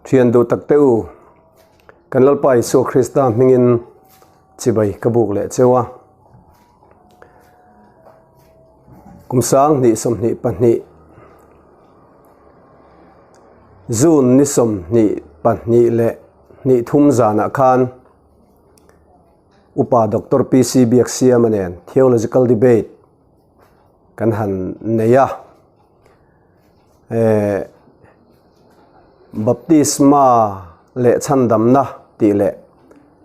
Thian duh tak te u, kan Lalpa Isua Krista hmingin chibai ka buk leh cheu a. Kum 2022 June ni 22 leh hnih thum zanah khan Upa Doctor PC Biaksiama nen Theological Debate kan han nei a. Eh, Baptisma leh chhandamna tih leh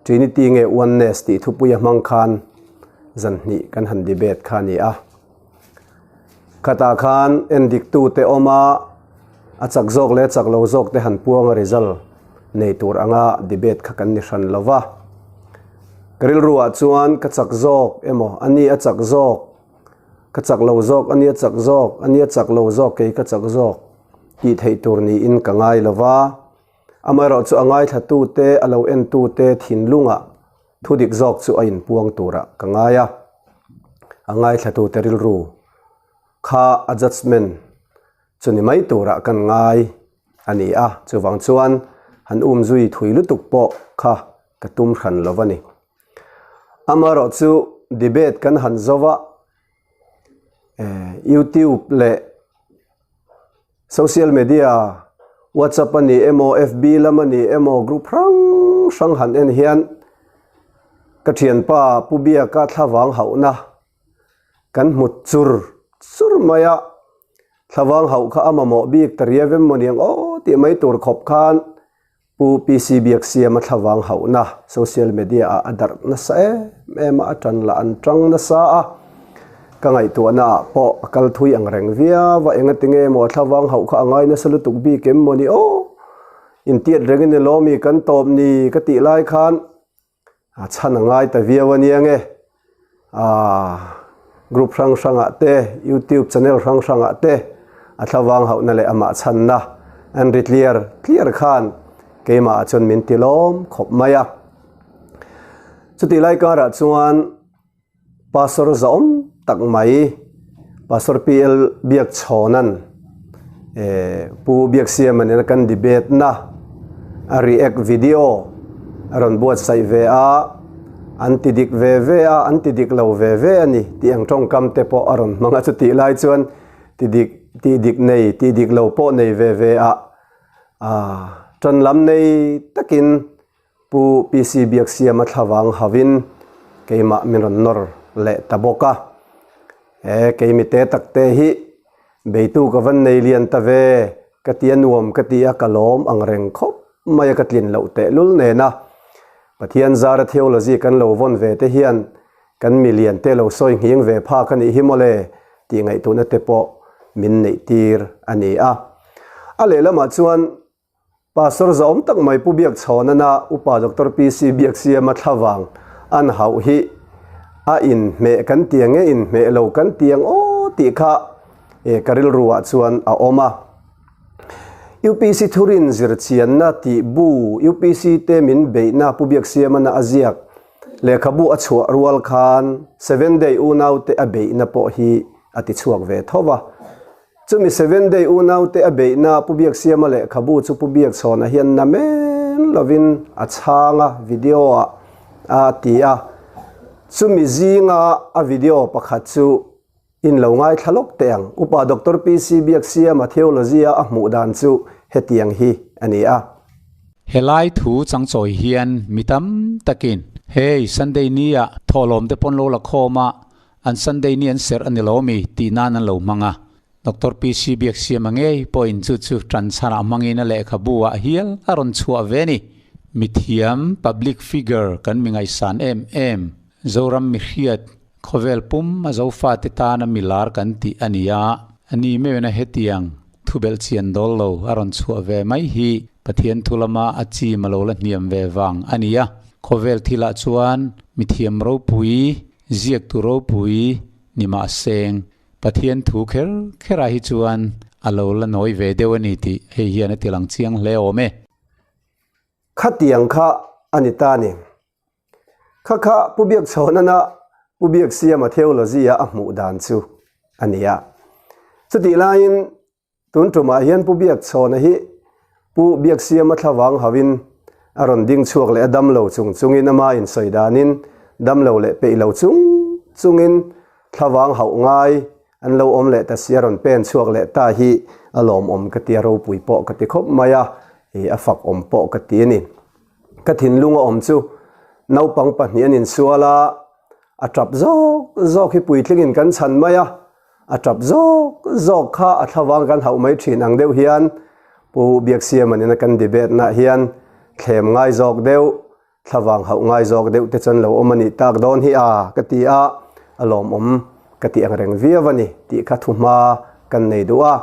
Trinity nge Oneness tih thupuia hmang khan zan hnih kan han debate kha a ni a. Khatah khan endiktu te awm a, a chak zawk leh chak lo zawk te han puang a result nei tur anga debate kha kan ni hran lo va. Ka rilruah chuan ka chak zawk emaw a ni a chak zawk, ka chak lo zawk a ni a chak zawk, a ni a chak lo zawk kei ka chak zawk tih theih tur niin ka ngai lo va. Amaherawhchu a ngaithlatute, a lo entute thinlungah Thu dik zawk chu a inpuang turah ka ngai a, a ngaithlatute rilru kha a judgement chu ni mai turah kan ngai a ni a, chuvang chuan han umzui thui lutuk pawh kha ka tum hran lo a ni. Amaherawh chu debate kan han zo a, YouTube leh Social media, WhatsApp a ni emaw, FB lam a ni emaw, group hrang hrang han en hian ka thianpa Pu Biaka thlavang hauhna kan hmu chur chur mai a, thlavang hauh kha a mamawh bik ta riau em maw niang aw tih mai tur khawp khan Pu PC Biaksiama thlavang hauhna social media ah a darh nasa em em a, a tan lah an tang nasa a, ka ngaihtuahna ah pawh a kal thui ang reng viau a, engati nge maw thlavang hauh kha a ngai nasa lutuk bik em maw ni aw, intiat reng in ni lawmi kan tawp ni ka tih lai khan A chhan a ngai ta viau a nia nge. Aaa group hrang hrangah te, youtube channel hrang hrangah te a thlavang hauhna leh amah chhanna an ri tliar tliar khan keimahah chuan min ti lawm khawp mai a. Chutih lai karah chuan Pastor zawm tak mai Pastor PL Biakchhawnan eh Pu Biaksiama nena kan debate na a react video a rawn buatsaih ve a, an ti dik ve ve a, an ti dik lo ve ve a ni tih ang tawngkam te pawh a rawn hmang a, chutih lai chuan ti dik tih dik nei tih dik lo pawh nei ve ve a, ah tan lam nei takin Pu PC Biaksiama thlavang hauhin keimah min rawn nawr leh ta bawk a. He keimite takte hi beitu ka van nei lian ta ve ka ti a nuam ka ti a ka lawm ang reng khawp mai a ka tlin loh tehlul nena Pathian zara theology kan lo vawn ve te hian kan milian te lo sawi nghing ve phak a nih hi mawle tih ngaihtuahna te pawh min neih tir a ni a. A lehlamah chuan Pastor zawm tak mai Pu Biakchhawnana Upa Doctor PC Biaksiama thlavang an hauh hi a inhmeh kan ti ang e, inhmeh lo kan ti ang aw tih kha ka rilru ah chuan a awm a. UPC thurin zirchianna tih bu UPC te min beihna Pu Biaksiamana a ziak lehkhabu a chhuah rual khan Seven Day unaute a beihna pawh hi a ti chhuak ve tho va. Chumi Seven Day unaute a beihna Pu Biaksiama lehkhabu chu Pu Biakchhawna hian na men lovin a chhang a, video ah a ti a. Chumi zinga a video pakhat chu in lo ngaithla lawk teh ang. Upa Doctor PC Biaksiama theology a a hmuh dan chu hetiang hi a ni a. Helai thu changchawi hian mi tam takin hei Sunday ni ah thawhlawm te pawn lo la khawm a, An Sunday ni an serh a ni lo mi tih nan an lo hmang a. Doctor PC Biaksiama ngei pawhin chu chu tan chhanah hmangin a lehkhabu ah hial a rawn chhuah ve a ni. Mithiam, public figure, kan mi ngaihsan em em, Zoram mihriat, khawvel pum a Zofate tana milar kan tih a ni a. A ni meuhin a hetiang thubelh chian dawl lo a rawn chhuah ve mai hi Pathian thu lama a chim a lo la hniam ve vang a ni a. Khawvel thilah chuan mithiam ropui Ziaktu ropui ni mah seng, Pathian thu kher kherah hi chuan a lo la nawi ve deuh a ni tih hei hian a tilang chiang hle awm e. Khatiang kha a ni ta ni. Kha kha Pu Biakchhawnana Pu Biaksiama theology-a a hmuh dan chu a ni a. Chutih laiin Tun tumah hian Pu Biakchhawna hi Pu Biaksiama thlavang hauhin a rawn ding chhuak leh a damlo chung chungin ama insawi danin damlo leh peih lo chung chungin thlavang hauh ngai an lo awm leh ta si a rawn pen chhuak leh ta hi a lawmawm ka ti a ropui pawh ka ti khawp mai a, ih a fak awm pawh ka ti a ni. Ka thinlung a awm chu naupang pahnih an insual a, a tap zawk zawk hi puitlingin kan chhan mai a, A tap zawk zawk kha a thlavang kan hauh mai thin ang deuh hian Pu Biaksiama nena kan debate nah hian thlem ngai zawk deuh, thlavang hauh ngai zawk deuh te chuan lo awm a nih tak dawn hi a ka ti a, a lawmawm ka tih ang reng viau a ni tih kha thuhma kan nei duh a.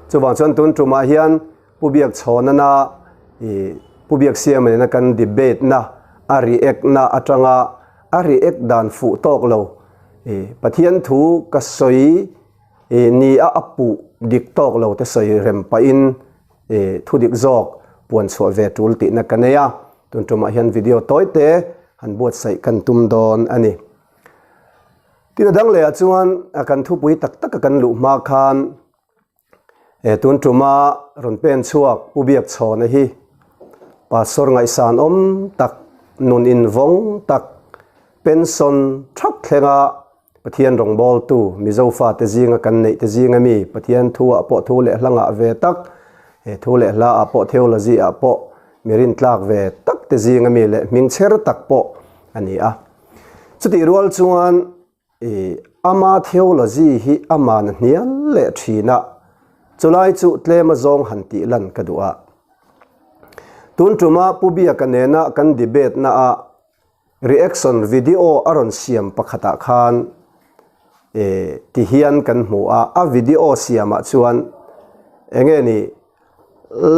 Chuvang chuan tun tumah hian Pu Biakchhawnana i Pu Biaksiama nena kan debate na a react na atanga a react dan fuh tawk lo i Pathian thu ka sawi i ni a a puh dik tawk lo te sawi rem pahin i thu dik zawk puan chhuah ve tul tihna ka nei a, tun tumah hian video tawi te han buatsaih kan tum dawn a ni. Tin a dang lehah chuan kan thupui tak taka kan luh hma khan He tun tuma rawn pen chhuak Pu Biakchhawna hi Pastor ngaihsan awm tak, nun invawng tak, pension thap thlenga Pathian rawngbawltu Mizo fate zinga kan neih te zinga mi Pathian thu ah pawh thu leh hla ngah ve tak, he thu leh hla ah pawh theology ah pawh mi rintlak ve tak te zinga mi leh hmingchher tak pawh a ni a. Chutih rual chuan I ama theology hi aman a hnial leh thin a, chulai chu tlem a zawng han tih lan ka duh a. Tun tuma Pu Biaka nena kan debate na ah reaction video a rawn siam pakhatah khan e ti hian kan hmu a, a video siamah chuan enge ni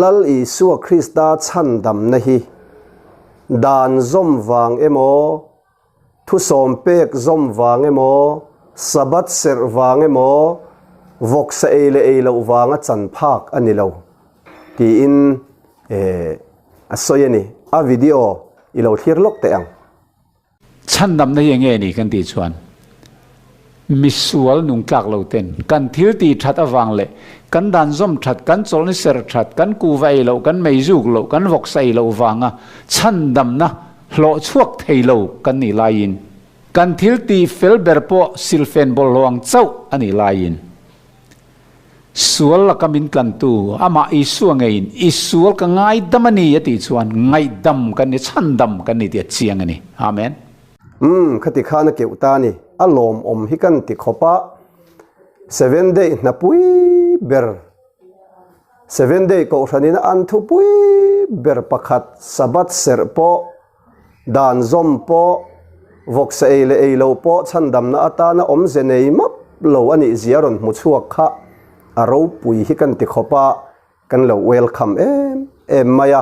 Lal Isua Krista chhandamna hi dan zawm vang emaw Thusawm pek zawm vang emaw, Sabbath serh vang emaw, vawksa ei leh ei loh vanga chan phak a ni lo, tiin a sawi a ni. A video i lo thlir lawk teh ang. Chhandamna hi enge ni kan tih chuan misual nung tlak lo ten kan thil tih that avang leh kan dan zawm that, kan chawlhni serh that, kan kuva ei loh, kan meizuk loh, kan vawksa ei loh vanga chhandamna Hlawh chhuak thei lo kan nih laiin, kan thil tih fel ber pawh silfen bawlhhlawh ang chauh a nih laiin, sual laka min tlantu amah Isua ngeiin i sual ka ngaidam a ni a tih chuan ngaihdam kan ni, chhandam kan ni tih a chiang a ni. Amen. Umm, khati khan a keuh ta ni, a lawmawm hi kan ti khawp a, Seven Day hnapui ber Seven Day Kohhranin an thupui ber pakhat Sabbath serh pawh, dan zawm pawh, vawksa ei leh ei lo pawh chhandamna atana awmze nei map lo a nih zia rawn hmu chhuak kha a ropui hi kan ti khawp a, kan lo welcome em em mai a.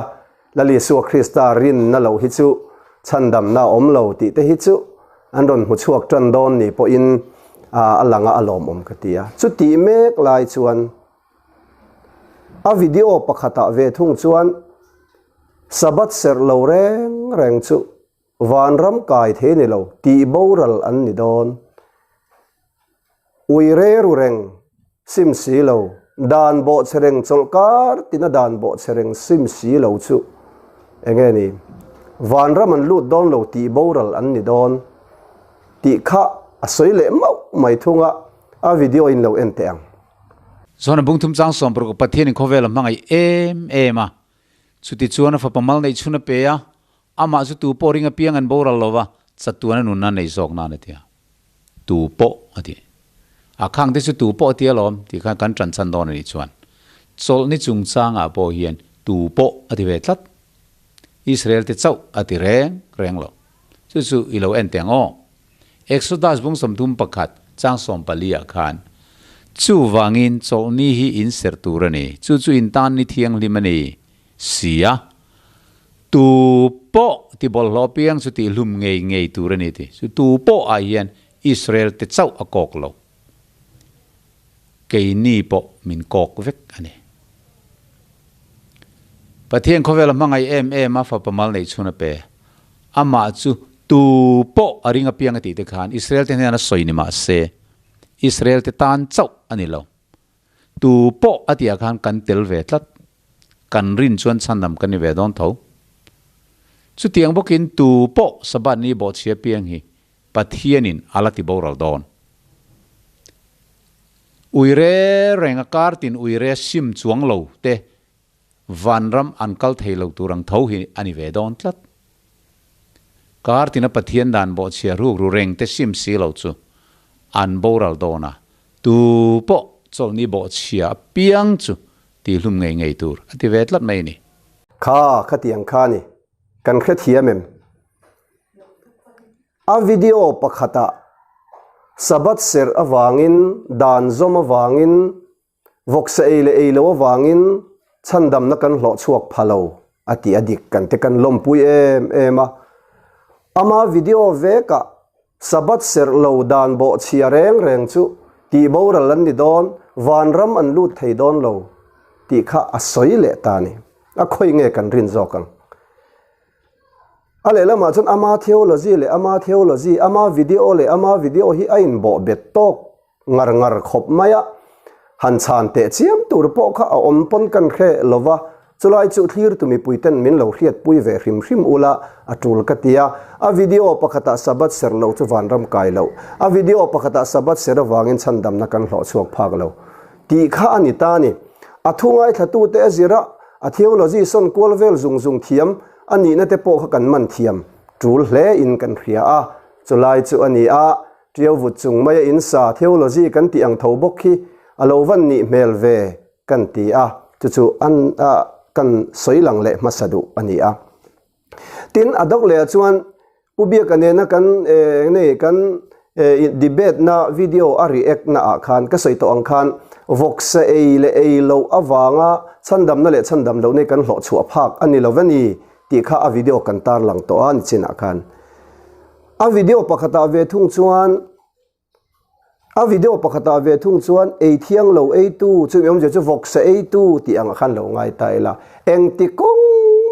Lal Isua Krista rinna lo hi chu chhandamna a awm lo tih te hi chu an rawn hmu chhuak tan dawn ni pawhin a lang a, a lawmawm ka ti a. Chutih mek lai chuan A video pakhatah ve thung chuan Sabbath serh lo reng reng chu vanram kai thei ni lo tih boral an ni dawn. Ui reru reng sim si lo, dan bawhchhe reng chawlhkar tina dan bawhchhe reng sim si lo chu enge ni? Vanram an lut dawn lo tih boral an ni dawn tih kha a sawi leh mauh mai thung a, a video in lo en teh ang. Zawn a bung thum chang 60 Pathianin khawvel a hmangaih em em a, chuti chuan a fapa mal neih chhun a pe a, amah chu tu pawh ring apiang an boral lo va, chatuan a nunna nei zawk nan a ti a. Tu pawh a ti. A khang te chu tu pawh a ti alawm tih khan kan ṭan chhan dawn a nih chuan chawlhni chungchangah pawh hian tu pawh a ti ve tlat. Israel te chauh a ti reng reng lo. Chu chu i lo en teh ang aw. Exodus bung 31 chang 14 ah khan, Chuvangin chawlhni hi in serh tur a ni, chu chu in tan ni thianghlim a ni si a, tu pawh ti bawlhhlawh piang chu tihhlum ngei ngei tur a ni ti. Chu tu pawh ah hian Israel te chauh a kawk lo. Keini pawh min kawk vek a ni. Pathian khawvel a hmangaih em em a, fapa mal neih chhun a pe. Amah chu tu pawh a ring apiang a tih te khan Israel te hnena sawi ni mah se, Israel te tan chauh a ni lo. Tu pawh a tihah khan kan tel ve tlat. kan rin chuan chhandam kan ni ve dawn tho. Chutiang bawkin tu pawh Sabbath ni bawhchhia piang hi Pathianin a la ti boral dawn. Uire renga kartin uire sim chuang lo te vanram an kal thei lo tur ang tho hi a ni ve dawn tlat. Kartina Pathian dan bawhchhia ruk ru reng te sim si lo chu an boral dawn a, tu pawh chawlhni bawhchhia apiang chu tihhlum ngei ngei tur a ti ve tlat mai a ni. Kha khatiang kha ni kan hrethiam em? A video pakhatah Sabbath serh avangin, dan zawm avangin, vawksa ei leh ei lo avangin chhandamna kan hlawh chhuak pha lo a ti a dik kan te kan lawmpui em em a. Ama video vekah Sabbath serh lo dan bawhchhia reng reng chu tih boral an ni dawn, vanram an lut thei dawn lo tih kha a sawi leh ta a ni. A khawi nge kan rin zawk ang? A lehlamah chuan ama theology leh ama theology, ama video leh ama video hi a inbawh bet tawk ngar ngar khawp mai a, han chhan teh chiam tur pawh kha a awm pawn kan hre lo va, chulai chu thlir tu mipui ten min lo hriatpui ve hrim hrim ula a tul ka ti a, a video pakhatah Sabbath ser lo chu vanram kai loh, a video pakhatah Sabbath ser avangin chhandamna kan hlawh chhuak phak lo tih kha a ni ta a ni. A thu ngaithlatute a zir a, a theology sawn kual vel zung zung thiam A nihna te pawh kha kan man thiam tul hle in kan hria a, chulai chu a ni a, Tiau vut chung maia in sa theology kan tih ang tho bawk khi a lo van nih hmel ve kan ti a, chu chu an a kan sawi lang leh hmasa duh a ni a. Tin, a dawk leh ah chuan Pu Biaka nena kan eng nei kan debate na video a react na ah khan ka sawi tawh ang khan vawksa ei leh ei loh avanga chhandamna leh chhandam loh nei kan hlawh chhuah phak a ni lo va ni tih kha a video kan tarlang tawh a ni chinah khan. A video pakhatah ve thung chuan A video pakhatah ve thung chuan ei thiang lo eitu chumi awmzia chu vawksa eitu tih angah khan lo ngai ta ila. Engti kawng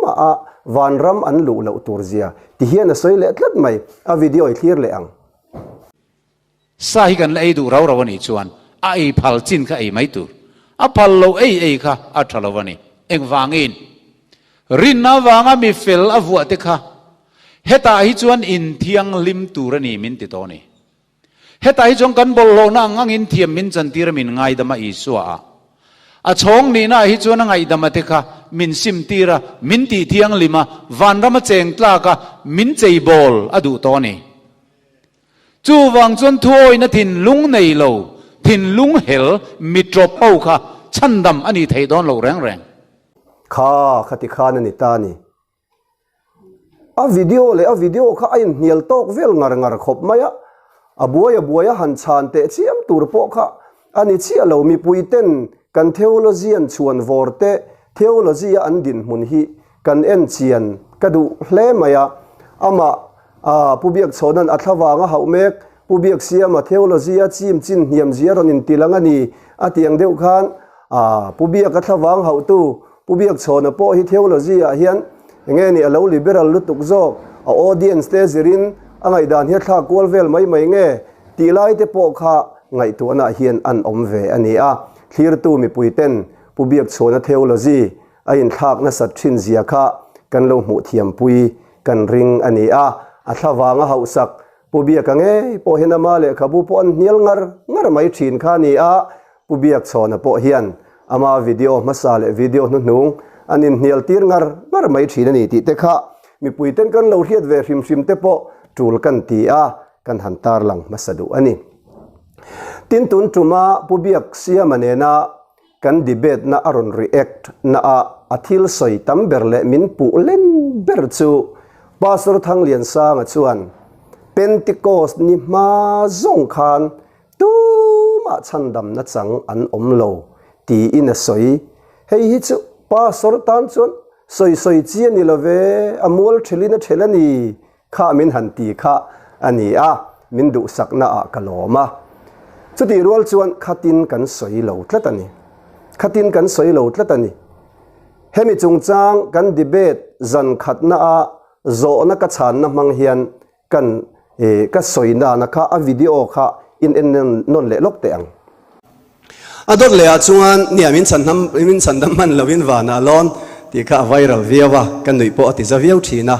maha vanram an luh loh tur zia ti hian a sawi leh tlat mai. A video i thlir leh ang. Sa hi kan la ei duh rau rau a nih chuan a ei phal chin kha ei mai tur. A phal lo ei ei kha a tha lo a ni. Engvangin? Rinna avanga mi fel a vuah te kha hetah hi chuan inthianghlim tur a ni min ti tawh a ni. Hetah hi chuan kan bawlhhlawhna ang angin thiam min chantir a min ngaidam a Isua a. A chhawng nihna ah hi chuan a ngaihdam a te kha min simtir a, min tih thianghlim a, vanram a cheng tlak a, min cheibawl a duh tawh a ni. Chuvang chuan thuawina thinlung nei lo, thinlung hel, mi tawp ho kha chhandam a nih theih dawn lo reng reng. Kha khati khan a ni ta a ni. A video leh a video kha a inhnial tawk vel ngar ngar khawp mai a, a buai a buai a han chhan teh chiam tur pawh kha a ni chiah lo. Mipui ten kan theology an chhuan vawr te, theology a an dinhmun hi kan en chian ka duh hle mai a. Amah Pu Biakchhawna'n a thlavang a hauh mek, Pu Biaksiama theology a chim chin hniam zia rawn intilang a ni a tih ang deuh khan Pu Biaka thlavang hauhtu Pu Biakchhawna pawh hi theology ah hian enge ni a lo liberal lutuk zawk, a audience te zirin a ngaihdan hi a thlak kual vel mai mai nge tih lai te pawh kha ngaihtuahna ah hian an awm ve a ni a. Thlirtu mipui ten Pu Biakchhawna theology a inthlak nasat thin zia kha kan lo hmuh thiampui kan ring a ni a. A thlavang a hauhsak Pu Biaka ngei pawh hian ama lehkhabu pawh an hnial ngar ngar mai thin kha a ni a. Pu Biakchhawna pawh hian ama video hmasa leh video hnuhnung an inhnial tir ngar ngar mai thin a ni tih te kha mipui ten kan lo hriat ve hrim hrim te pawh tul kan ti a, kan han tarlang hmasa duh a ni. Tin, tun tuma Pu Biaksiama nena kan debate na a rawn react na a a thil sawi tam ber leh min puh len ber chu Pastor Thangliansanga chuan Pentecost ni hma zawng khan Tumah chhandamna chang an awm lo, tiin a sawi. Hei hi chu Pastor tan chuan sawi sawi chi a ni lo ve, a mual thelin a thel a ni kha min han ti kha a ni a, min duhsakna ah ka lawm a. Chutih rual chuan khatin kan sawi lo tlat a ni. Khatin kan sawi lo tlat a ni. Hemi chungchang kan debate zan khatna a zawhna ka chhanna hmang hian Kan e ka sawi nana kha a video kha in en nawn leh lawk teh ang. A dawt leh ah chuan nia min chhan hnam min chhan dam hman lo in van ah lawn Tih kha a viral viau a, ka nuih pawh a ti za viau thin a.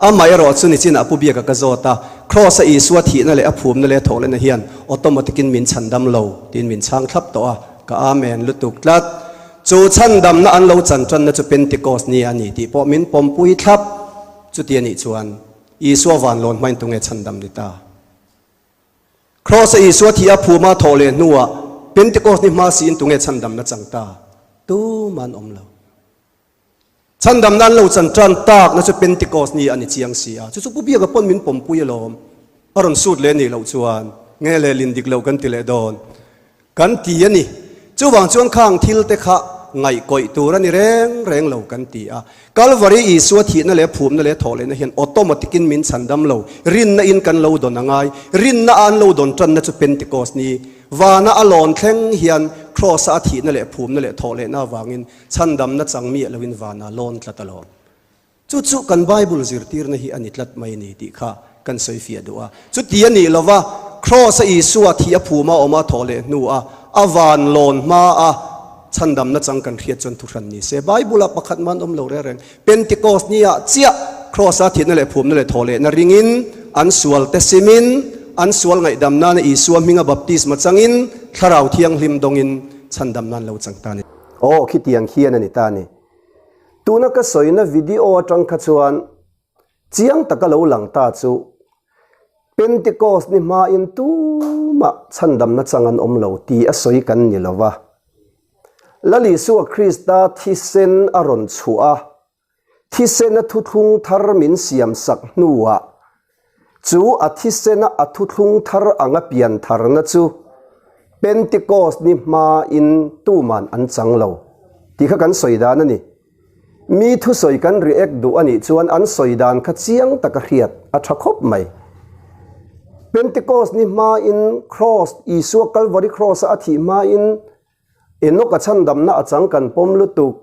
Amaherawh chu nichinah Pu Biaka ka zawt a, Kraws-a Isua thihna leh a phumna leh a thawhlehna hian automatic-in min chhandam lo tiin min chhang thlap tawh a, ka Amen lutuk tlat. Chu chhandamna an lo chan tanna chu Pentecost ni a ni tih pawh min pawmpui thlap. Chuti a nih chuan Isua vanlawn hmain tunge chhandam ni ta? Kraws-a Isua thih a phuma thawh leh hnuah Pentecost ni hma siin tunge chhandamna chang ta? Tumah an awm lo. Chhandamna an lo chan tan takna chu Pentecost ni a ni chiang si a, chu chu Pu Biaka pawn min pawmpui alawm. A rawn sut leh nih loh chuan nge leh lin dik lo kan ti leh dawn. Kan ti a ni. Chuvang chuan khang thil te kha ngaihkawih tur a ni reng reng lo kan ti a. Kalvari Isua thihna leh phumna leh thawh lehna hian automatic in min chhandam lo. Rinna in kan lo dawn a ngai. Rinna a an lo dawn tanna chu Pentecost ni. Vana a lawn thleng hian Kraws-a a thihna leh phumna leh thawh lehna avangin chhandamna chang miah loin vana lawn tlat alawm. Chu chu kan Bible zirtirna hi a ni tlat mai ni tih kha kan sawi fiah duh a. Chuti a nih lova, Kraws-a Isua thih a phuma awm a thawh leh hnu a, a van lawn hma a chhandamna chang kan hriat chuan thuhran ni se. Bible-ah pakhat man awm lo reng reng. Pentecost ni-ah chiah Kraws-a thihna leh phumna leh thawh lehna ringin, an sual te simin, an sual ngaihdam nana Isua hminga baptisma changin, Thlarau Thianghlim dawngin chhandamna an lo chang ta a ni. Aw, khitiang khian a ni ta a ni. Tuna ka sawina video atang kha chuan chiang taka lo lang ta chu Pentecost ni hmain tumah chhandamna chang an awm lo ti a sawi kan ni lo va. Lal Isua Krista thisen a rawn chhuah a, thisena thuthlung thar min siam sak hnuah chu a thisena a thuthlung thar anga pian tharna chu Pentecost ni hmain tuman an chang lo tih kha kan sawi dan a ni. Mi thusawi kan react duh a nih chuan an sawi dan kha chiang taka hriat a tha khawp mai. Pentecost ni hmain Kraws, Isua Kalvari Kraws-a a thih hmain Enoch a chhandamna a chang kan pawm lutuk,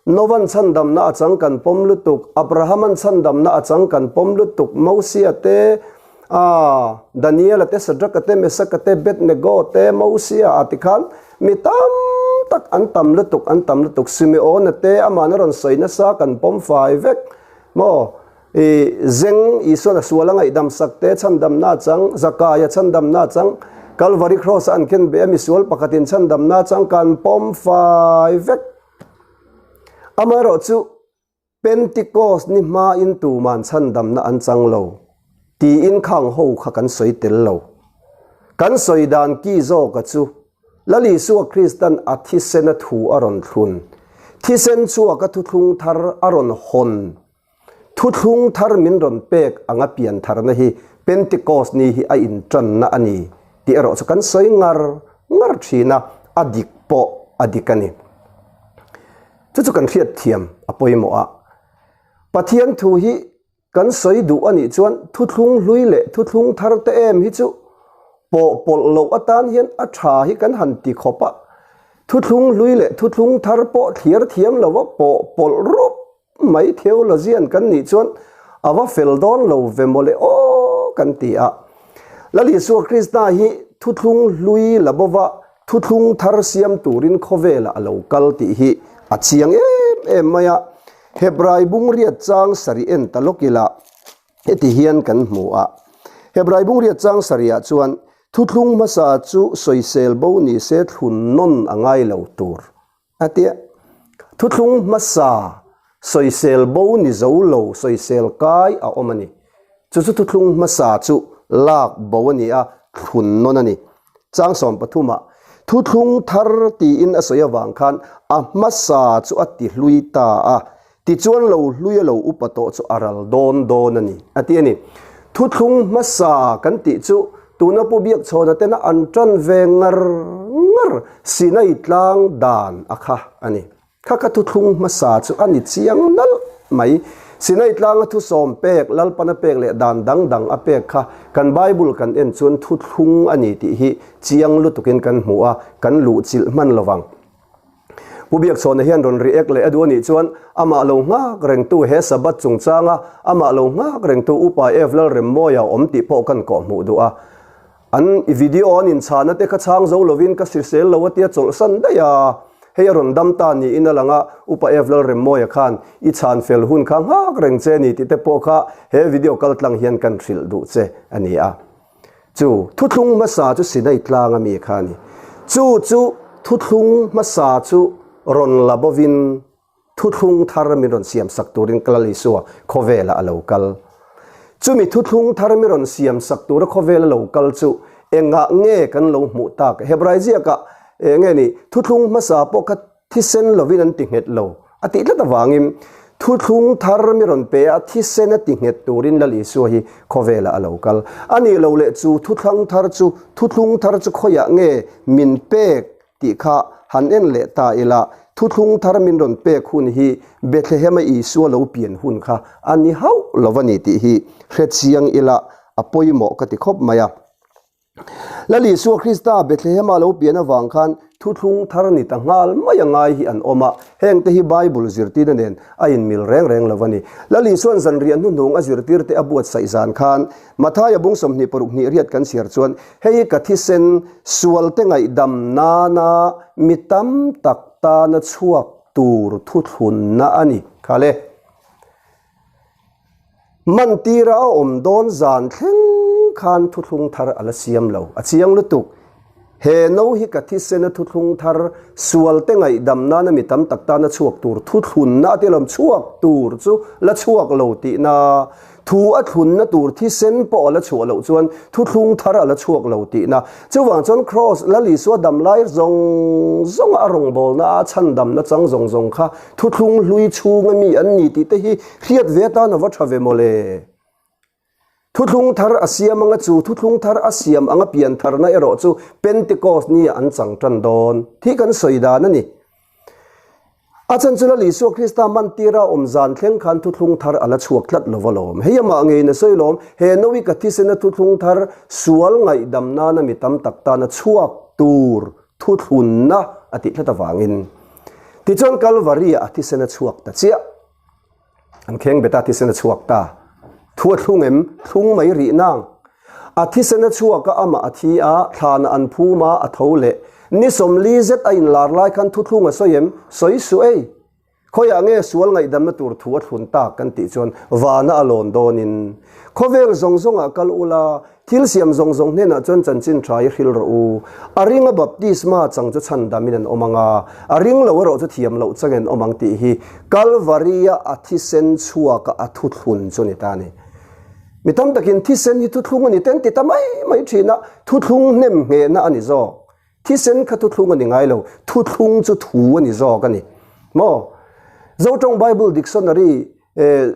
Novan chhandamna a chang kan pawm lutuk, Abrahaman chhandamna a chang kan pawm lutuk, Mosia te, ah, Daniela te, Sadraka te, Mesaka te, Abednego te, Mosia a ti khan mi tam tak an tam lutuk, an tam lutuk. Simeona te amahna rawn sawi nasa kan pawm fai vek maw? I zeng Isuan a sual a ngaihdam sak te chhandamna a chang, Zakaia chhandamna a chang, Kalvari Kraws a an ken beh a misual pakhatin chhandamna a chang kan pawm fai vek. Amaherawhchu Pentecost ni hmain tuman chhandamna an chang lo tiin khang ho kha kan sawi tel lo. Kan sawi dan ki zawka chu Lal Isua Kristan a thisena thu a rawn thlun, thisen chhuaka thuthlung thar a rawn hawn Thuthlung thar min rawn pek anga pian tharna hi Pentecost ni hi a intanna a ni tih erawh chu kan sawi ngar ngar thin a, a dik pawh a dik a ni. Chu chu kan hriat thiam a pawimawh a. Pathian thu hi kan sawi duh a nih chuan thuthlung hlui leh thuthlung thar te em hi chu pawh pawlh loh atan hian a tha hi kan han ti khawp a. Thuthlung hlui leh thuthlung thar pawh thliar thiam lova pawh pawlh rup Mai theologian kan nih chuan a va fel dawn lo ve mawle aw kan ti a. Lal Isua Krista hi thuthlung hlui la bova thuthlung thar siam turin khawvelah a lo kal tih hi a chiang em em mai a. Hebrai bungriat chang sarih en ta lawk ila heti hian kan hmu a. Hebrai bungriat chang sarihah chuan thuthlung hmasa chu sawisel bo ni se thlun nawn a ngai lo tur A tia, thuthlung hmasa sawisel bo ni zo lo sawisel kai a awm a ni. Chu chu thuthlung hmasa chu lak bo a ni a, thlun nawn a ni. Chang 13 ah thuthlung thar tiin a sawi avang khan a hmasa chu a ti hlui ta a, tichuan lo hlui a lo upa tawh chu a ral dawn dawn a ni, a ti a ni. Thuthlung hmasa kan tih chu tuna Pu Biakchhawna tena an tan ve ngar ngar Sinai tlang dan a kha a ni. Kha kha thuthlung hmasa chu a ni chiang nalh mai. Sinai tlanga thusawm pek, Lalpana pek leh dan dang dang a pek kha kan Bible kan en chuan thuthlung a ni tih hi chiang lutukin kan hmu a, kan luhchilh hman lovang. Pu Biakchhawna hian rawn react leh a duh a nih chuan amah lo nghak rengtu he Sabbath chungchanga amah lo nghak rengtu Upa Ev Lalremmawia awm tih pawh kan kawhhmuh duh a. An video an inchhana te kha chhang zo lovin ka hrisel lo a tia chawlhsan daih a. Hei a rawn dam ta niin a lang a, Upa F Lalremmawia khan i chhan fel hun kha nghak reng che ni tih te pawh kha he video kaltlang hian kan hrilh duh che a ni a. Chu thuthlung hmasa chu Sinai tlang a mi kha a ni. Chu chu thuthlung hmasa chu rawn la bovin thuthlung thar min rawn siam sak turin Lal Isua khawvelah a lo kal. Chumi thuthlung thar mi rawn siam sak tura khawvel a lo kal chu engah nge kan lo hmuh tak? Hebrai ziakah eng nge ni thuthlung hmasa pawh kha thisen lovin an ti nghet lo a tih tlat avangin thuthlung thar mi rawn pe a, thisen a ti nghet turin Lal Isua hi khawvelah a lo kal. A nih lo leh chu thuthlung thar chu thuthlung thar chu khawiah nge min pek tih kha han en leh ta ila, thuthlung thar min rawn pek hun hi Bethlehem-a Isua lo pian hun kha a ni hauh lo a ni tih hi hre chiang ila a pawimawh ka ti khawp mai a. Lal Isua Krista Bethlehem-a lo pian avang khan thuthlung thar ni ta nghal mai a ngai hi an awm a, hengte hi Bible zirtirna nen a inmil reng reng lo a ni. Lal Isua'n zanriah hnuhnung a zirtirte a buatsaih zan khan Mathaia bung 26 hnih riat kan chhiar chuan, Hei hi ka thisen sualte ngaihdam nana mi tam tak tana chhuak tur thuthlunna a ni. Kha le. Mantira a awm dawn zan thleng khan thuthlung thar a la siam lo. A chiang lutuk. He no hi ka thisena thuthlung thar sualte ngaihdam nana mi tam tak tana chhuak tur thuthlunna a ti lawm, chhuak tur chu la chhuak lo tihna, thu a thlunna tur thisen pawh a la chhuah loh chuan thuthlung thar a la chhuak lo tihna. Chuvang chuan Kraws Lal Isua dam lai zawng zawnga a rawngbawlna a chhandamna chang zawng zawng kha thuthlung hlui chhunga mi an ni tih te hi hriat ve atan a va tha ve mawle. Thuthlung thar a siam anga chu thuthlung thar a siam anga pian tharna erawh chu Pentecost nia an chang tan dawn tih kan sawi dan a ni. A chan chu Lal Isua Krista mantira awm zan thleng khan thuthlung thar a la chhuak tlat lo alawm. Hei amah ngeiin a sawi lawm, he Noe ka thisena thuthlung thar sual ngaihdam nana mi tam tak tana chhuak tur thuthlunna a tih tlat avangin. Tichuan Kalvari-ah a thisena chhuak ta chiah. An kheng bet a, thisen a chhuak ta. Thu a thlung em? Thlung mai rih nang. A thisen a chhuak a, amah a thi a, thlanah an phum a, a tho leh. Ni 40 zet a inlar lai khan thuthlung a sawi em? Sawi suh ei. Khawiah nge sual ngaihdamna tur thu a thlun tak kan tih chuan vana a lawn dawnin khawvel zawng zawngah kal ula, Thil siam zawng zawng hnenah chuan chanchin tha i hril rawh u. A ringa baptisma chang chu chhandamin an awm ang a, a ring lo erawh chu thiam loh changin an awm ang tih hi Kalvaria a thisen chhuaka a thuthlun chu a ni ta a ni. Mi tam takin thisen hi thuthlung a ni ten ti ta mai mai thin a, thuthlung hnem nghehna a ni zawk. Thisen kha thuthlung a ni ngai lo, thuthlung chu thu a ni zawk a ni. Maw? Zotawng Bible Dictionary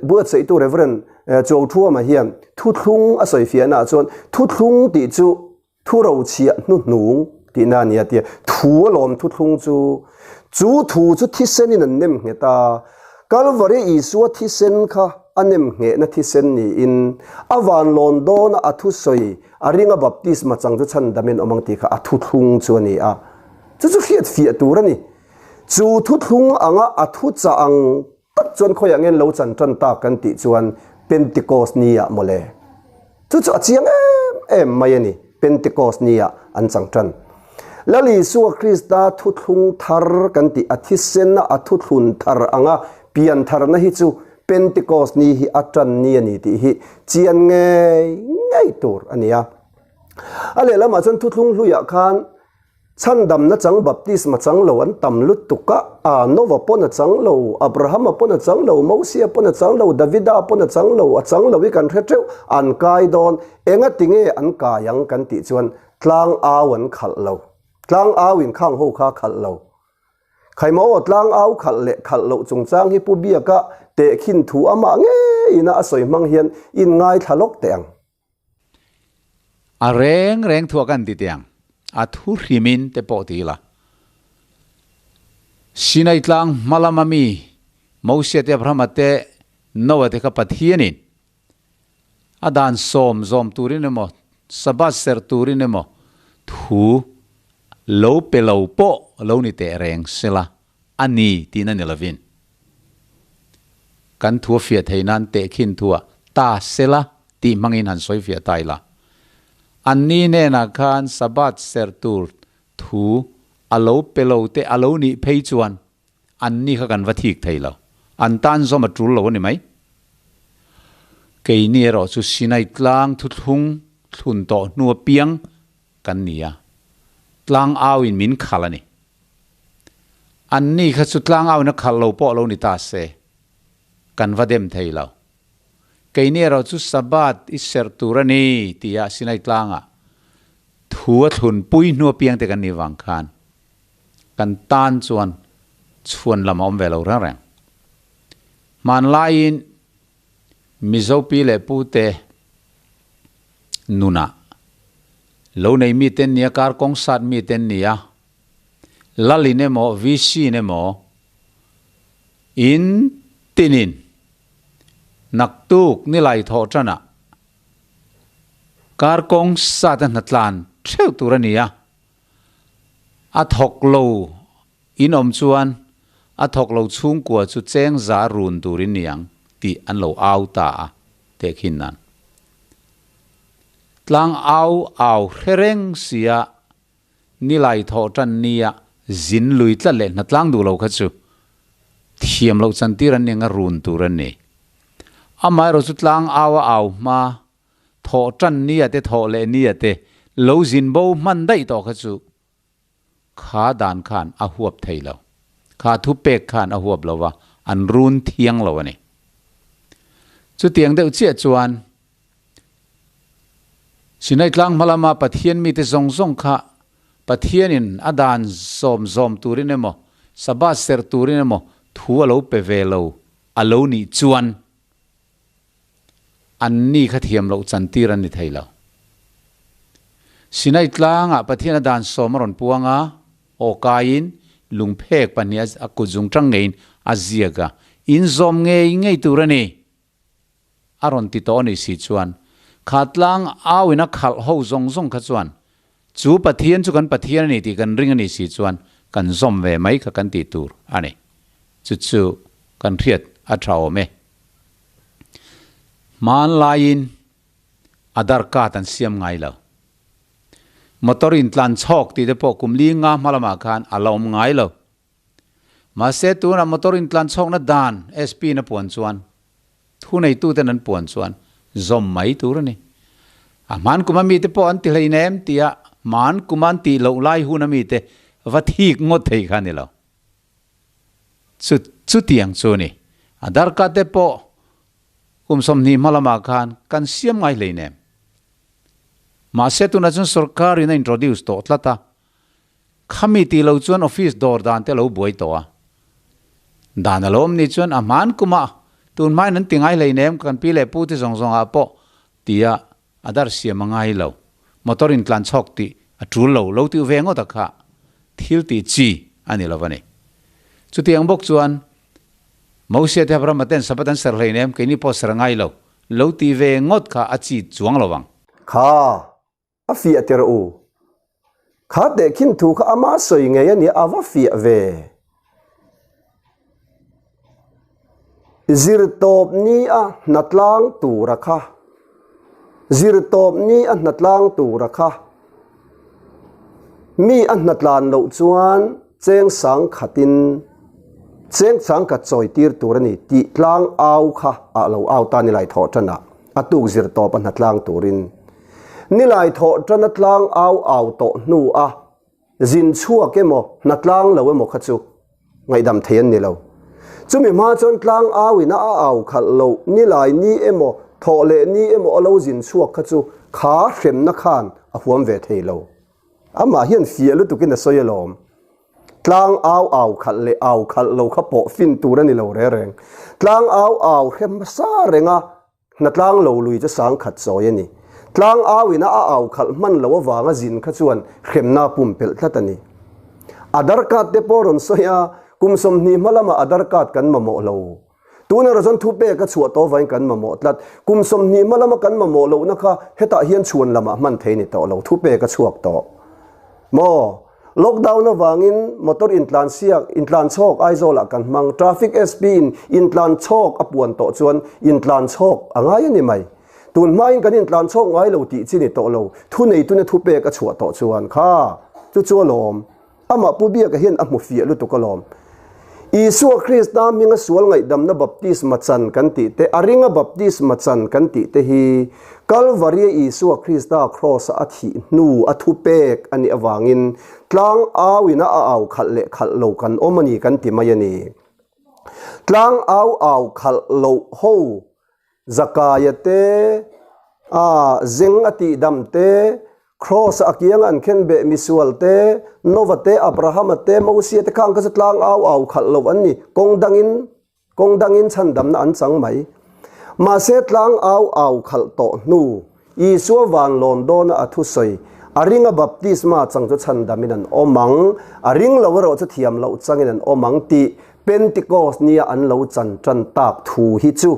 buatsaihtu Rev. Chuauthuama hian thuthlung a sawi fiahnaah chuan thuthlung tih chu thurochhiah hnuhnung tihna a ni a ti a, thu alawm thuthlung chu, chu thu chu thisenin an nem nghet a, Kalvari Isua thisen kha a nem nghehna thisen niin a vanlawn dawna a thusawi A ringa baptisma chang chu chhandamin awm ang tih kha a thuthlung chu a ni a, chu chu hriat fiah tur a ni. Chu thuthlung anga a thuchah ang tak chuan khawiah nge lo chan tan tak kan tih chuan Pentecost ni ah mawle. Chu chu a chiang em em mai a ni, Pentecost ni ah an chang tan. Lal Isua Krista thuthlung thar kan tih a thisena a thuthlun thar anga pian tharna hi chu Pentecost ni hi a tan ni a ni tih hi chian ngei ngei tur a ni a. A lehlamah chuan thuthlung hluiah khan chhandamna chang baptisma chang lo an tam lutuk a, a Nova pawn a chang lo, Abrahama pawn a chang lo, Mosia pawn a chang lo, Davida pawn a chang lo, a chang lo hi kan hre teuh, an kai dawn, engati nge an kai ang kan tih chuan tlang au an khalh lo, tlang au in khang ho kha khalh lo. Khaima aw tlang au khalh leh khalh loh chungchang hi Pu Biaka tehkhin thu amah ngeiin a a sawi hmang hian in ngaithla lawk teh ang. A reng reng thuah kan ti teh ang, a thu hrimin te pawh ti ila. Sinai tlang hma lama mi Mosia te Abrahama te Noah te kha Pathianin a dan sawm zawm turin emaw, Sabbath serh turin emaw thu lo pe lo pawh lo ni teh reng sela a ni tihna ni lovin kan thu a fiah thei nan tehkhin thuah ta sela tih hmangin han sawi fiah ta ila. Anni hnenah khan Sabbath serh tur thu a lo pe lo te a lo nih phei chuan an ni kha kan va thik thei lo. An tan zawm a tul lo a ni mai. Keini erawh chu Sinai tlang thuthlung thlun tawh hnu apiang kan ni a, tlang au in min khalh a ni. An ni kha chu tlang au in a khalh lo pawh a lo ni ta se, kan va dem thei lo. Keini erawh chu Sabbath i serh tur a ni tia Sinai tlangah thu a thlun pui hnu apiang te kan nih vang khan kan tan chuan chhuan lam a awm ve lo reng reng. Hmanlaiin Mizo pi leh pu te nunah lo nei mi te an nia, kar kawng sat mi te an nia, Lalin emaw VC in emaw in tinin naktuk nilai thawh tanah kar kawng sat a hnatlan theuh tur a ni a, a thawk lo in awm chuan a thawk lo chhungkua chu cheng za run turin ni ang tih an lo au ta a tehkhin nan. Tlang au au hre reng sia Nilai thawh tan nia zin lui tlat leh hnatlang duh lo kha chu thiam loh chantir an ni anga run tur an ni. Amaherawh chu tlang au a au hma, thawh tan nia te thawh leh nia te lo zin bo hman daih tawh kha chu kha dan khan a huap thei lo. Kha thu pek khan a huap lo va, an run thiang lo a ni. Chutiang deuh chiah chuan Sinai tlang hma lama Pathian mite zawng zawng kha Pathianin a dan zawm zawm turin emaw, Sabbath serh turin emaw thu a lo pe ve lo a lo nih chuan anni kha thiam loh chantir an ni thei lo. Sinai tlangah Pathian a dan sawm a rawn puang a, aw kaiin lungphek pahnih a kut zung tang ngeiin a ziak a, inzawm ngei ngei tur a ni. A rawn ti tawh a nih si chuan, kha tlang au in a khalh ho zawng zawng kha chuan, chu Pathian chu kan Pathian a ni tih kan ring a nih si chuan kan zawm ve mai kha kan tih tur a ni. Chu chu kan hriat a tha awm e. Hmanlaiin Aadhaar card an siam ngai lo. Motor in tlan chhawk tih te pawh kum li nga hma lamah khan a la awm ngai lo. Mahse tunah motor intlan chhawkna dan SP in a puan chuan thuneituten an puan chuan zawm mai tur a ni. A hman kuma mite pawh an ti hleinem tia hman kuma an tih loh lai huna mite va thik ngawt thei kha a ni lo. Chu chutiang chu a ni. A darkar te pawh kum 20 hma lamah khan kan siam ngai hleinem. Mahse tunah chuan sorkar in a introduce tawh tlat a. Khami tih lo chuan office dawr dan te lo buai tawh a. Dan a lo awm ni chuan a hman kumah tun hmain an ti ngai hleinem kan pi leh pu te zawng zawng ah pawh tia a dar siam a ngai lo. Motor in tlan chhawk tih a tul lo lo tih ve ngawt a kha thil tih chi a ni lo a ni. Chutiang bawk chuan Mosia te Abrahama ten Sabbath an ser hleinem keini pawh ser a ngai lo lo tih ve ngawt kha a chi chuang lo ang. Kha A fiah tir u. Kha tehkhin thu kha ama sawi ngei a nia, a va fiah ve. Zirtawp ni a hnatlang tura kha Zirtawp ni a hnatlang tura kha mi a hnatlan loh chuan cheng sang khatin cheng sang khat chawi tir tur a ni tih tlang au kha a lo au ta nilai thawh tanah a tuk zirtawp a hnatlang turin. Nilai thawh tana tlang au au tawh hnu a zin chhuak emaw hnatlang lo emaw kha chu ngaihdam thei an ni lo. Chumi hma chuan tlang au in a a au khalh lo nilai ni emaw thawh leh ni emaw a lo zin chhuak kha chu kha hremna khan a huam ve thei lo. Amah hian fiah lutukin a sawi alawm. Tlang au au khalh leh au khalh lo kha pawh fin tur a ni lo reng reng. Tlang au au hre hmasa reng a Hnatlang lo lui chu sang khat chawi a ni. Tlang au ina a au khalh hman lo avanga zin kha chuan hremna pumpelh tlat a ni. Aadhaar card te pawh rawn sawi a, kum 20 hma lamah Aadhaar card kan mamawh lo. Tuna rawn thu pek a chhuah tawh avangin kan mamawh tlat. Kum 20 hma lama kan mamawh lohna kha hetah hian chhuan lamah hman thei ni tawh lo, thu pek a chhuak tawh. Maw? Lockdown avangin motor intlan siak, intlan chhawk Aizawlah kan hmang. Traffic SP in intlan chhawk a puan tawh chuan intlan chhawk a ngai a ni mai. Tun hmain kan intlan chhawk ngai lo tih chi ni tawh lo. Thuneituna thupek a chhuah tawh chuan kha chu chu alawm. Amah Pu Biaka hian a hmu fiah lutuk alawm. Isua Krista hminga sual ngaihdamna baptisma chan kan tih te, a ringa baptisma chan kan tih te hi Kalvaria Isua Krista Kraws-a a thih hnu a thupek a nih avangin tlang auina a au khalh leh khalh lo kan awm a ni kan ti mai a ni. Tlang au au khalh loh ho Zakaia te, a zeng a tihdam te, Kraws-a a kianga an khenbeh misual te, Nova te, Abrahama te, Mosia te khang kha chu tlang au au khalh lo an ni, kawng dangin, kawng dangin chhandamna an chang mai. Mahse tlang au au khalh tawh hnu, Isua van lawn dawna a thusawi, a ringa baptisma chang chu chhandamin an awm ang, a ring lo erawh chu thiam loh changin an awm ang tih Pentecost nia an lo chan tan tak thu hi chu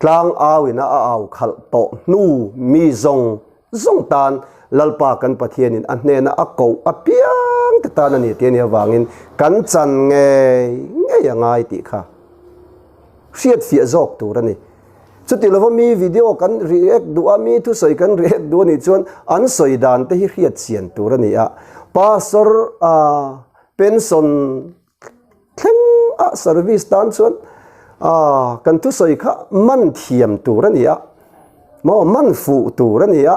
tlang auina a au khalh tawh hnu mi zawng zawng tan Lalpa kan Pathianin a hnena a koh apiang te tan a ni tih a nih avangin kan chan ngei ngei a ngai tih kha hriatfiah zawk tur a ni. Chuti lova mi video kan react duh a, mi thusawi kan react duh a nih chuan an sawi dan te hi hriatchian tur a ni a. Pastor Pension thleng a service tan chuan kan thusawi kha man thiam tur a ni a, maw man fuh tur a ni a,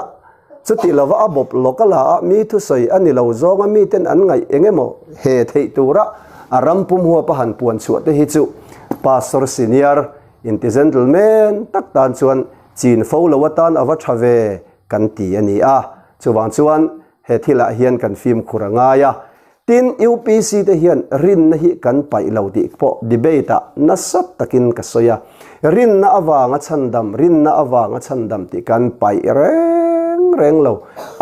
chuti lova a bawp lawk a la a, mi thusawi a ni lo zawnga miten an ngaih eng emaw he theih tura a ram pum huap a han puan chhuah te hi chu Pastor senior inti gentleman tak tan chuan chin fo lo atan a va tha ve kan ti a ni a, chuvang chuan he thilah hian kan fimkhur a ngai a. Tin, UPC te hian rinna hi kan paih lo tih pawh debate ah nasa takin ka sawi a. Rinna avanga chhandam, rinna avanga chhandam tih kan paih reng reng lo.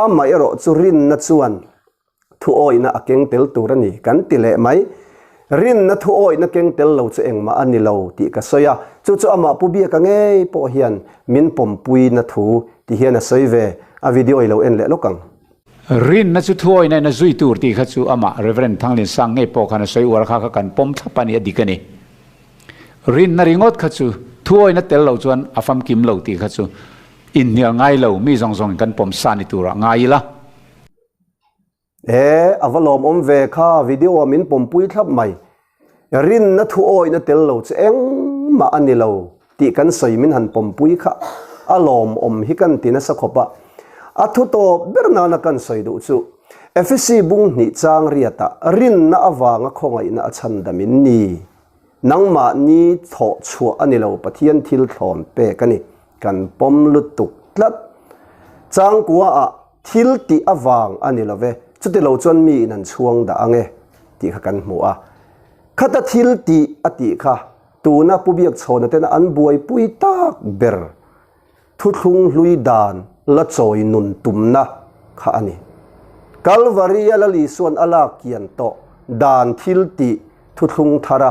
Amaherawh chu rinna chuan thuawihna a keng tel tur a ni kan ti leh mai. Rinna thuawihna keng tel lo chu engmah a ni lo tih ka sawi a. Chu chu amah Pu Biaka ngei pawh hian min pawmpuina thu ti hian a sawi ve. A video i lo en leh lawk ang. Rinna chu thuawina in a zui tur tih kha chu amah Rev. Thanglinsang ngei pawh khan a sawi uar kha kha kan pawm thlap a ni a dik a ni. Rinna ringawt kha chu thuawina tel lo chuan a famkim lo tih kha chu inhnial ngai lo mi zawng zawngin kan pawm sa ni turah ngai ila. E, a va lawmawm ve kha video ah min pawmpui thlap mai. Rinna thuawina tel lo chu engmah a ni lo tih kan sawi min han pawmpui kha a lawmawm hi kan ti nasa khawp a. A thu tawp ber nana kan sawi duh chu Efesi bung hnih chang riatah rinna avanga khawngaihna a chhandam in ni. Nangmahni thawh chhuah a ni lo Pathian thil thlawn pek a ni. Kan pawm lutuk tlat. Changkuaah thil tih avang a ni lo ve, chuti lo chuan mi in an chhuang dah ang e tih kha kan hmu a. Khata thil tih a tih kha tuna Pu Biakchhawna tena an buaipui tak ber thuthlung hlui dan la chawi nun tumna kha a ni. Kalvaria Lal Isuan a lak kian tawh dan thil tih thuthlung thara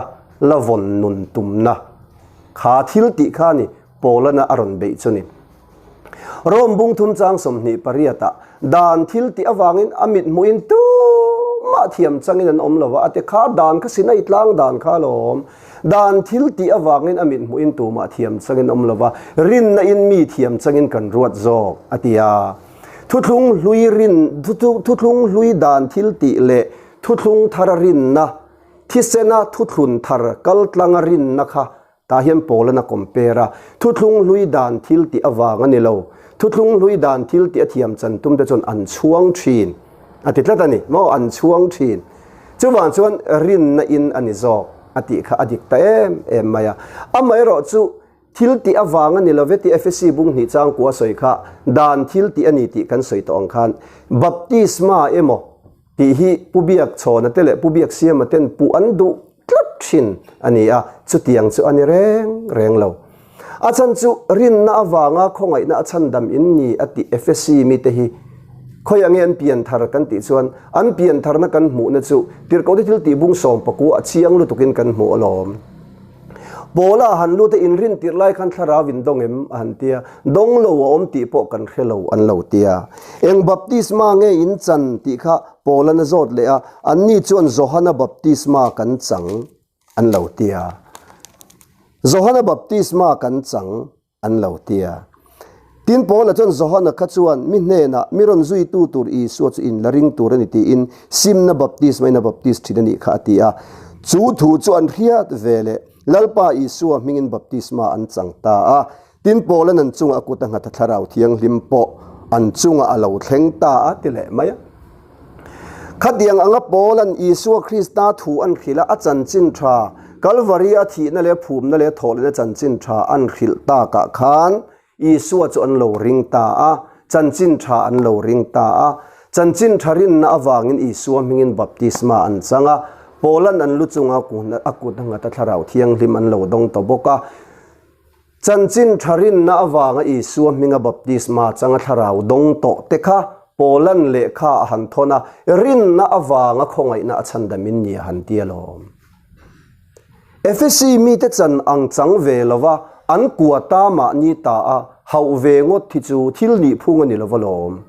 la vawn nun tumna kha thil tih kha a ni Paulana a rawn beih chu ni. Rome bung thum chang 28 ah dan thil tih avangin a mit hmuhin tumah thiam changin an awm lo va, a ti kha dan kha Sinai tlang dan kha alawm. Dan thil tih avangin a mit hmuhin tumah thiam changin awm lo va, rinna in mi thiam changin kan ruat zawk, a ti a. Thuthlung hlui rin, thuthlung hlui dan thil tih leh thuthlung thara rinna, thisena thuthlun thar kaltlanga rinna kha Tah hian Paul-an a compare a, thuthlung hlui dan thil tih avang a ni lo, thuthlung hlui dan thil tih a thiam chan tum te chuan an chhuang thin a ti tlat a ni maw, an chhuang thin. Chuvang chuan rinna in a ni zawk a tih kha a dik ta em em mai a. Amaherawh chu thil tih avang a ni lo ve tih Efesi bung hnih changkua sawi kha dan thil tih a ni tih kan sawi tawh ang khan baptisma emaw Tih hi Pu Biakchhawna te leh Pu Biaksiama ten puh an duh tlat thin a ni a, chutiang chu a ni reng reng lo. A chhan chu rinna avanga khawngaihna a chhandam in ni a tih Efesi mite hi khawiah nge an pianthar kan tih chuan an piantharna kan hmuhna chu Tirhkohte thil tih bung sawmpakua a chiang lutukin kan hmu alawm. Paula han lut a inrin tirh lai khan thlarau in dawng em a han tia, dawng lo a awm tih pawh kan hre lo an lo tia. Eng baptisma nge in chan tih kha Paula'n a zawt leh a, anni chuan Johana baptisma kan chang an lo tia. Johana baptisma kan chang an lo tia. Tin, Paula chuan Johana kha chuan, Mi hnenah, mi rawn zuitu tur Isua chu in la ring tur a ni tiin simna baptisma in a baptis thin a nih kha a ti a. Chu thu chu an hriat ve leh Lalpa Isua hmingin baptisma an chang ta a. Tin, Paula'n an chungah a kut a nghat a Thlarau Thianghlim pawh an chungah a lo thleng ta a ti leh mai a. Khatiang anga Paula'n Isua Krista thu an hrilh a, a chanchin tha, Kalvari-a thihna leh phumna leh thawhlehna chanchin tha an hrilh takah khan Isua chu an lo ring ta a, chanchin tha an lo ring ta a. Chanchin tha rinna avangin Isua hmingin baptisma an chang a, Paula'n an lu chunga a kut a nghat a Thlarau Thianghlim an lo dawng ta bawk a. Chanchin tha rinna avanga Isua hminga baptisma changa thlarau dawng tawh te kha Paulan lehkha a han thawn a, rinna avanga khawngaihna a chhandamin ni a han ti alawm. Efesi mite chan ang chang ve lova an kua ta mahni ta a hauh ve ngawt hi chu thil nihphung a ni lova lawm.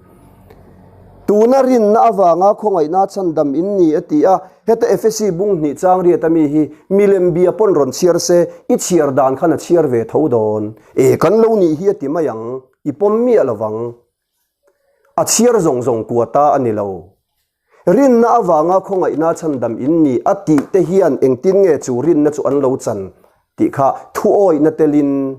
Tuna rinna avanga khawngaihna chhandam in ni a ti a, heta Efesi bung hnih chang riat ami hi milem bia pawn rawn chhiar se, i chhiar dan khan a chhiar ve tho dawn. E, kan lo nih hi a ti mai ang, i pawm miah lovang. A chhiar zawng zawng kua ta a ni lo. Rinna avanga khawngaihna chhandam in ni a tih te hian engtin nge chu rinna chu an lo chan tih kha thuawihna telin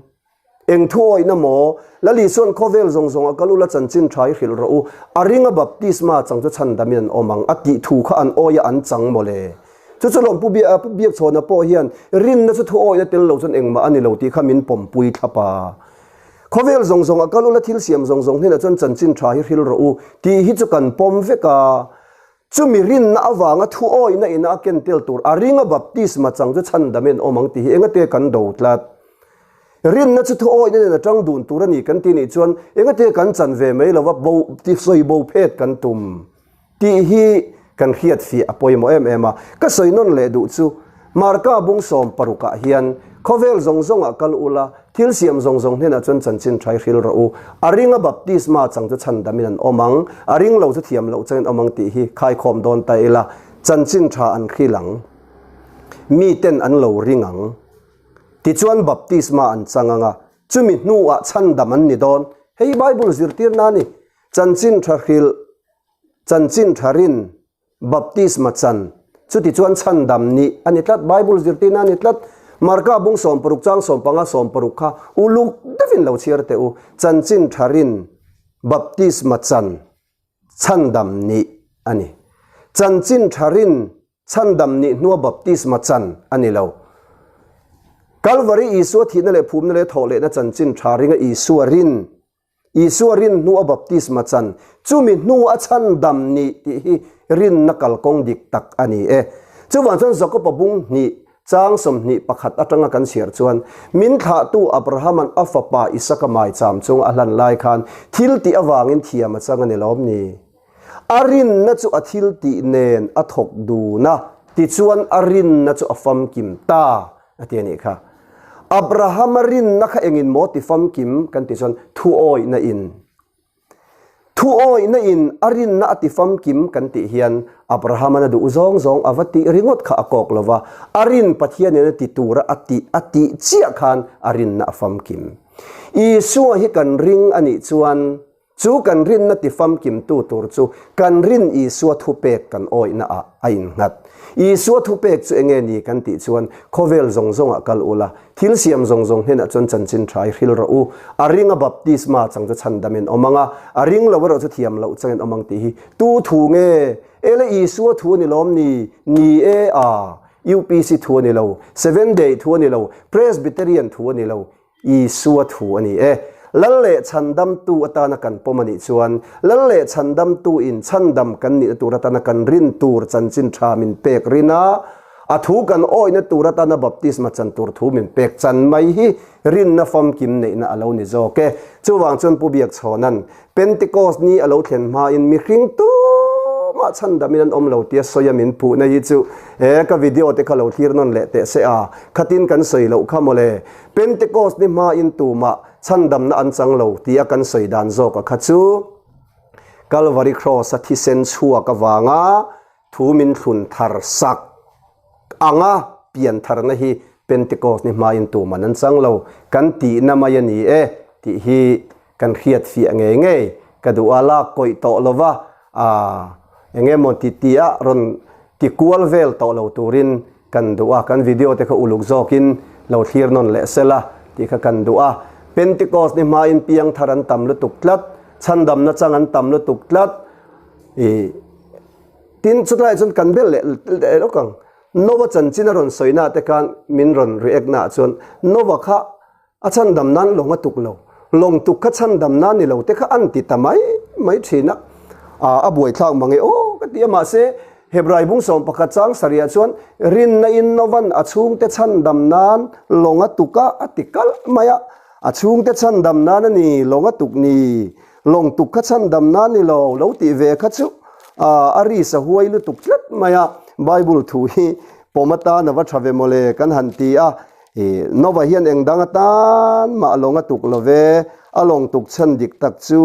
Eng thuawihna maw? Lal Isua'n khawvel zawng zawng a kal ula chanchin tha i hrilh rawh u, a ringa baptisma chang chu chhandamin an awm ang a tih thu kha an awi a an chang maw le. Chu chu lawm Pu Biak Pu Biakchhawna pawh hian rinna chu thuawihna tel lo chuan engmah a ni lo tih kha min pawmpui thlap a. Khawvel zawng zawng a kal ula thil siam zawng zawng hnenah chuan chanchin tha hi hrilh rawh u tih hi chu kan pawm vek a. Chumi rinna avanga thuawihna ina a ken tel tur a ringa baptisma chang chu chhandamin an awm ang tih hi engate kan do tlat. Rinna chu thuawihna nen a tang dun tur a ni kan tih nih chuan engate kan chan ve mai lova bo ti sawi bo phet kan tum tih hi kan hriat fiah a pawimawh em em a. Ka sawi nawn leh duh chu Marka bung 16 ah hian khawvel zawng zawngah kal ula thil siam zawng zawng hnenah chuan chanchin tha i hril rawh u. A ringa baptisma chang chu chhandamin an awm ang, a ring lo chu thiam loh changin awm ang tih hi khaikhawm dawn ta ila chanchin tha an hril ang. Miten an lo ring ang. Tichuan baptisma an chang ang a, chumi hnuah chhandam an ni dawn. Hei Bible zirtirna a ni. Chanchin tha hrilh, chanchin tha rin, baptisma chan, chutichuan chhandam nih a ni tlat. Bible zirtirna a ni tlat. Marka bung 16 chang 15 60 kha uluk deuhin lo chhiar teh u. Chanchin tha rin, baptisma chan, chhandam nih a ni. Chanchin tha rin, Chhandam nih hnua baptisma chan a ni lo. Kalvari Isua thihna leh phumna leh thawhlehna chanchin tha ringa Isua rin, Isua rin hnua baptisma chan, chumi hnua chhandam nih tih hi rinna kalkawng dik tak a ni e. Chuvang chuan Jakoba bung hnih chang 21 atanga kan chhiar chuan, Min thlahtu Abrahama'n a fapa Isaka maicham chunga a hlan lai khan thil tih avangin thiam a chang a ni lawm ni? A rinna chu a thil tih nen a thawk dun a, tichuan a rinna chu a famkim ta a ti a nih kha. Abrahama rinna kha engin maw ti famkim kan ti chuan thuawihna in. Thuawihna in a rinna a ti famkim kan tih hian Abrahama'n a duh zawng zawng a va tih ringawt kha a kawk lo va, a rin Pathianin a ti tura a tih a tih chiah khan a rinna a famkim. Isua hi kan ring a nih chuan Chu kan rinna tifamkimtu tur chu kan rin Isua thupek kan awihna ah a innghat. Isua thupek chu enge ni kan tih chuan khawvel zawng zawngah kal ula, thil siam zawng zawng hnenah chuan chanchin tha i hril rawh u. A ringa baptisma chang chu chhandamin awm ang a, a ring lo erawh chu thiam loh changin awm ang tih hi tu thu nge? Ele Isua thu a ni lawm ni? Ni e a, UPC thu a ni lo, Seven Day thu a ni lo, Presbyterian thu a ni lo, Isua thu a ni e. Lal leh chhandamtu atana kan pawm a nih chuan, Lal leh chhandamtu in chhandam kan nihna tur atana kan rin tur chanchin tha min pek rin a, a thu kan awihna tur atana baptisma chan tur thu min pek chan mai hi rinna famkim neihna a lo ni zawk e. Chuvang chuan Pu Biakchhawna'n Pentecost ni a lo thlen hmain mihring tumah chhandamin an awm lo tia sawi a min puhna hi chu e ka video te kha lo thlir nawn leh teh se a, khatin kan sawi loh kha mawle. Pentecost ni hmain tumah chhandamna an chang lo tia kan sawi dan zawk a kha chu Calvary Cross a thisen chhuak avanga thu min thlun thar sak anga pian tharna hi Pentecost ni hmain tuman an chang lo kan tihna mai a ni e tih hi. kan hriat fiah ngei ngei ka duh a, lak kawih tawh lova aa eng emaw ti ti a rawn ti kual vel tawh lo turin kan duh a, kan video te kha uluk zawkin lo thlir nawn leh sela tih kha kan duh a. Pentecost ni hmain piang thar an tam lutuk tlat, chhandamna chang an tam lutuk tlat i tin chutlaiah chuan kan bel leh leh lawk ang. Nova chanchin a rawn sawi na te khan min rawn react na ah chuan Nova kha a chhandam nan lawng a tuk lo, lawng tuk kha chhandam nan ni lo te kha an ti ta mai mai thin a, aa a buaithlak mang e aw ka ti a mahse Hebrai bung 11 chang sarih ah chuan rinna in Novan a chhungte chhandam nan lawng a tuk a a ti kalh mai a, a chhungte chhandam nan a ni lawng a tuk ni Lawng tuk kha chhandam nan ni lo, lo tih ve kha chu a ri sa huai lutuk tlat mai a, Bible thu hi pawm atan a va tha ve mawle kan han ti a, Nova hian eng dang atan mah lawng a tuk lo ve, a lawng tuk chhan dik tak chu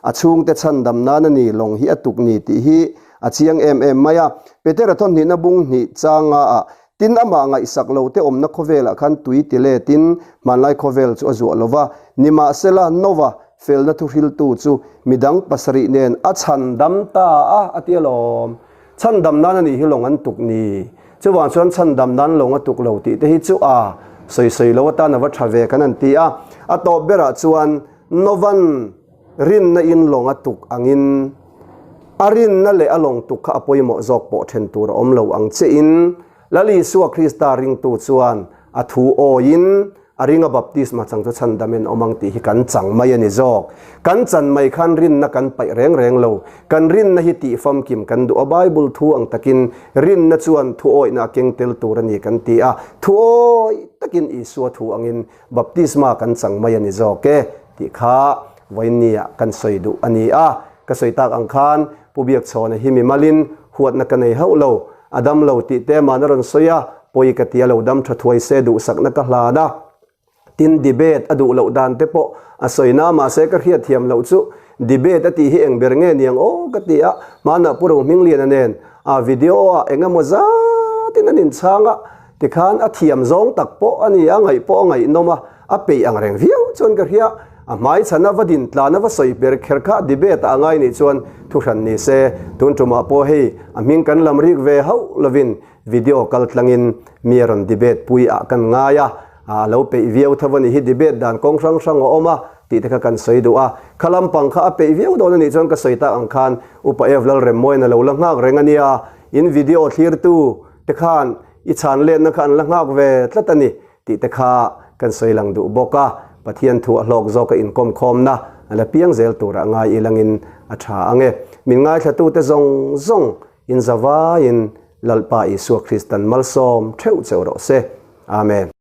a chhungte chhandam nan a ni, lawng hi a tuk ni tih hi a chiang em em mai a. Petera thawmhnihna bung hnih changa ah Tin, amah ngaihsak lo te awmna khawvelah khan tui ti letin hmanlai khawvel chu a zuah lo va. Nimahsela, Nova felna thuhriltu chu midang pasarih nen a chhandam ta a, a ti alawm. Chhandam nan a nih hi lawng an tuk ni. Chuvang chuan chhandam nan lawng a tuk lo tih te hi chu a sawi sawi lo atan a va tha ve kan han ti a. A tawp berah chuan Novan rinna in lawng a tuk angin a rinna leh a lawng tuk kha a pawimawh zawk pawh then tur a awm lo ang che in Lal Isua Krista ringtu chuan a thu awiin a ringa baptisma chang chu chhandam in awm ang tih hi kan chang mai a ni zawk. Kan chan mai khan rinna kan paih reng reng lo. Kan rinna hi tih famkim kan duh a Bible thu ang takin rinna chuan thu awihna a keng tel tur a ni kan ti a, thu awi takin Isua thu angin Baptisma kan chang mai a ni zawk e tih kha vawiinniah kan sawi duh a ni a. Ka sawi tak ang khan Pu Biakchhawna hi mimalin huatna ka nei hauh lo, a dam lo tih te man a rawn sawi a, pawi ka ti a lo dam tha thuai se duhsakna ka hlan a. Tin debate a duh loh dan te pawh a sawi na mahse ka hriatthiam loh chu debate a tih hi eng ber nge niang aw ka ti a, hmanah Pu Rohmingliana nen a video ah eng emaw zatin an inchhang a, Tikhan a thiam zawng tak pawh a ni a, ngaih pawh a ngaihnawm a, a peih ang reng viau chuan ka hria. A hmai chhan a va din tlan a va sawi ber kher kha debate ah a ngai nih chuan thu hran ni se. Tun tumah pawh hei a hming kan lam rik ve hauh lovin video kal tlangin mi a rawn debate pui ah kan ngai a, a lo peih viau tho a nih hi debate dan kawng hrang hrang a awm a tih te kha kan sawi duh a. Kha lampang kha a peih viau dawn a nih chuan ka sawi tak ang khan Upa Ev Lalremmawiin a lo la nghak reng a nia, in video thlirtu te khan i chhan letna kha an la nghak ve tlat a ni tih te kha kan sawi lang duh bawk a, Pathian thu a hlawk zawk a inkawm khawmna a la piang zel turah ngai ilangin a tha ang e. Min ngaithlatute zawng zawng in zavaiin Lalpa Isua Kristan malsawm theuh cheu rawh se. Amen.